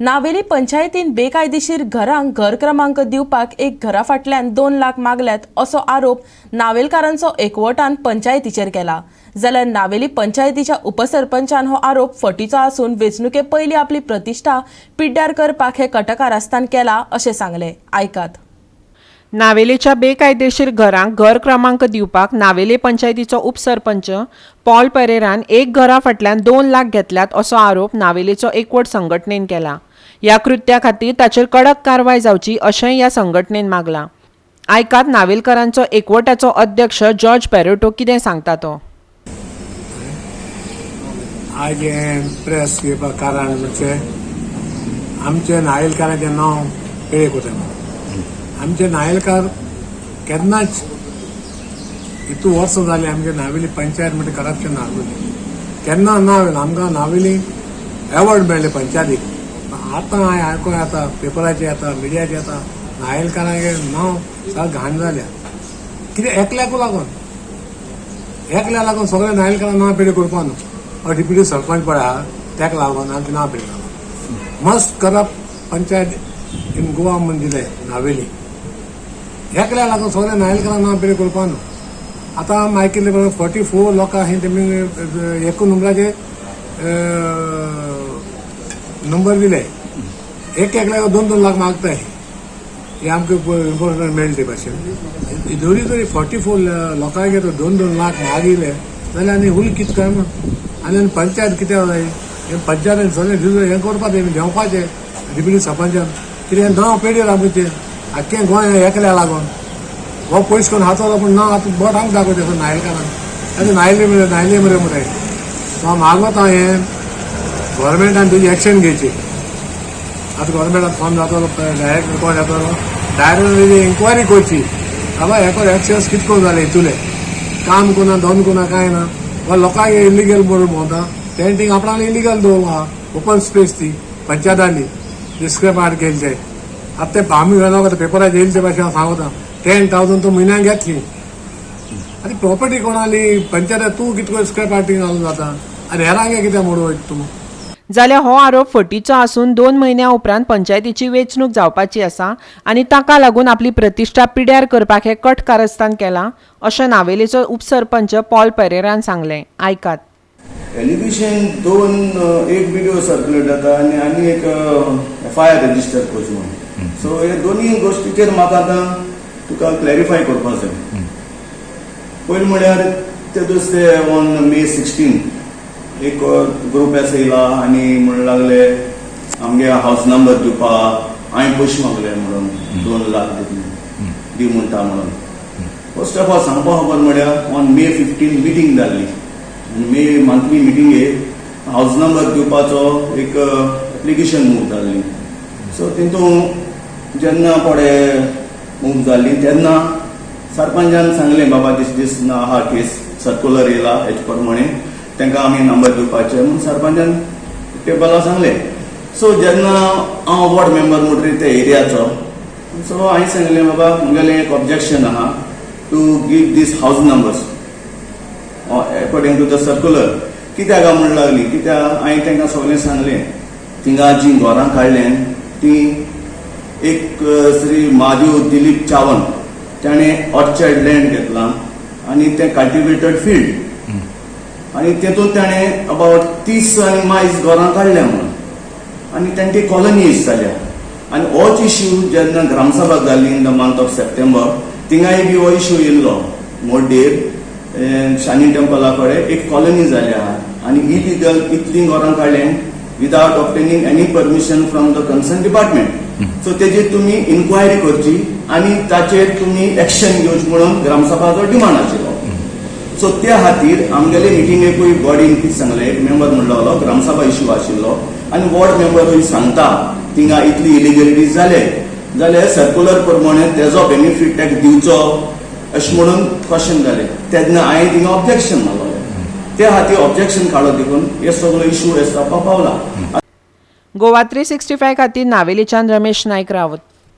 नावेली पंचायतीन बेकायदेशीर घरांक घर क्रमांक दिवपाक एक घरा फाटल्यान 2 लाख मागल्यात असो आरोप नावेलकारांचो एकवटान पंचायतीचेर केला. जाल्यार नावेली पंचायतीच्या उपसरपंचान हो आरोप फटीचो आसून वेंचणुके पयलीं आपली प्रतिश्ठा पिड्ड्यार करपाक हे कटकारस्थान केला अशें सांगलें. आयकात. नावेलेच्या बेकायदेशीर घरांक घर क्रमांक दिवपाक नावेले पंचायतीचो उपसरपंच पॉल परेरान एक घरा फाटल्यान 2 लाख घेतल्यात असो आरोप नावेलेचो एकवट संघटनेन केला. ह्या कृत्या खातीर ताचेर कडक कारवाय जावची अशेंय ह्या संघटनेन मागलां. आयकात नावेलकारांचो एकवटाचो अध्यक्ष जॉर्ज पेरोटो कितें सांगता तो. आज हें प्रेस घेवपाक कारण म्हणजे आमचे नावेलकाराचें नांव पेडे कोता. आमचे नावेलकार केन्नाच, इतू वर्सां जालीं, आमचे नावेली पंचायत म्हणजे करप्शन नासलें केन्ना ना. आमकां नावेली एवॉर्ड मेळ्ळे पंचायतीक. आतां हांवें आयकून येता, पेपराचेर येता, मिडियाचेर येता, नावेलकारांचें नांव सारकें घाण जाल्या. कितें एकल्याकू लागून, एकल्या लागून सगळे नावेलकारांक नांव पेडे करपा न्हू. डिप्युटी सरपंच पळय आहा, तेका लागून आमचें नांव पेडे जालां. Most corrupt panchayat in Goa म्हूण दिलें नावेली. एकल्या लागून सगळे नावेलकारांक नांव पेडे करपा न्हू. आतां आमी आयकिल्ले प्रमाणे 44 लोकां आही, तेमी एकू नंबराचे नंबर दिले. एक एकल्याक 2-2 लाख मागताय, हे आमकां इन्फॉर्मेशन मेळ्ळी. ते भाशेन जरी तरी 44 लोकांक 2-2 लाख मागिल्ले जाल्यार आनी हुल कितें काय म्हूण आनी आनी पंचायत कितें जाय? हे पंचायतीन सगळें दिवं हें करपाचें, देंवपाचें डिप्युटी सरपंचान. कितें नांव पेडयेर आमचें आख्खें गोंय एकल्या लागून. हो पयस करून हातो, पूण नांव आतां बोट हांग दाखयता नावेलकारांक. आतां नायले मरे, नायले मरे मरे. सो हांव मागता, हें गव्हर्मेंटान तेजी एक्शन घेवची. आतां गव्हर्मेंटान फोन जातलो, डायरेक्टर कोण जातलो, डायरेक्ट तेजी इन्क्वायरी करची. बाबा, हेको एक्सेस कितें करून जालें? हितूले काम कोना, दोन कोना, कांय ना. वा लोकांक इलिगल म्हणून भोंवता, टेंटींग आपणाले इलिगल दवरून आहा. ओपन स्पेस ती पंचायताली स्क्रॅप आर्ट केली ते. आतां ते आमी वेलो पेपराचेर येयले ते भाशेन हांव सांगता, 10,000 तो म्हयन्याक घेतली आनी प्रॉपर्टी कोणाली पंचायत, तूं कितको स्क्रॅप आर्टींग घालून जाता आनी हेरांगे कितें मोडू वयता तूं? जाल्यार हो आरोप फटीचो आसून 2 म्हयन्या उपरांत पंचायतीची वेंचणूक जावपाची आसा आनी ताका लागून आपली प्रतिश्ठा पिड्यार करपाक हें कट कारस्थान केलां अशें नावेलेचो उपसरपंच पॉल पेरेरान सांगलें. आयकात. एलिगेशन दोन, एक व्हिडिओ सर्क्युलेट जाता आनी आनी एक एफआयआर रजिस्टर करची म्हणून. सो हे दोनूय गोश्टीचेर म्हाका आतां तुका क्लॅरिफाय करपाक जाय. पयलीं म्हळ्यार ते दुसरे ऑन मे 16 एक ग्रुप आसा येयला आनी म्हणून लागले आमगे हावस नंबर दिवपाक हांवें पयशे मागले म्हणून, 2 लाख दितले दी म्हणटा म्हणून. फर्स्ट ऑफ ऑल सांगपा खबर म्हळ्यार ऑन मे 15 मिटींग जाल्ली आनी मे मंथली मिटिंगेक हावस नंबर दिवपाचो एक एप्लिकेशन मूव जाल्ली. सो तितून जेन्ना पडे मूव जाल्ली तेन्ना सरपंचान सांगलें, बाबा, दीस दीस ना आहा केस, सर्कुलर येयला, हेचे प्रमाणे तांकां आमी नंबर दिवपाचे म्हणून सरपंचान टेबलार सांगलें. सो जेन्ना हांव वॉर्ड मेंबर म्हणटरी त्या एरियाचो, सो हांवें सांगलें, बाबा, मुगेलें एक ऑब्जेक्शन आहा to give these house numbers according to the circular. कित्याक काय म्हणून लागली, कित्याक हांवें तांकां सगळें सांगलें, थिंगा जीं घरां काडल्यान ती एक श्री महादेव दिलीप चावन ताणें ऑर्चर्ड लँड घेतलां आनी तें कल्टिवेटेड फिल्ड आनी तेतून ताणें अबावट 30 आनी मायज घरां काडल्या म्हणून आनी तांची कॉलनीज जाल्या. आनी होच इश्यू जेन्ना ग्रामसभा जाली in the month of September, थिंगाय बी हो इश्यू येयल्लो. मोड्डेर शानी टेम्पला कडेन एक कॉलनी जाल्या आनी इलिगल इतलीं घरां काडलें without obtaining any permission from the concern department. So तेजेर तुमी इन्क्वायरी करची आनी ताचेर तुमी एक्शन घेवची म्हणून ग्रामसभाचो डिमांड आशिल्लो. सो त्या खातीर आमगेले मिटिंगेकूय बॉडीन कितें सांगलें, एक मेंबर म्हणलो, ग्रामसभा इश्यू आशिल्लो आनी वॉर्ड मेंबरूय सांगता थिंगा इतली इलिगलिटी जाले जाल्यार सर्कुलर प्रमाणे तेजो बेनिफीट ताका दिवचो अशें म्हणून क्वेश्चन जालें. तेन्ना हांवें थिंगा ऑब्जेक्शन मारलें. त्या खातीर ऑब्जेक्शन काडलो देखून हे सगळो इश्यू जावपाक पावला. गोवा 365 खातीर नावेलीच्यान रमेश नायक रावत.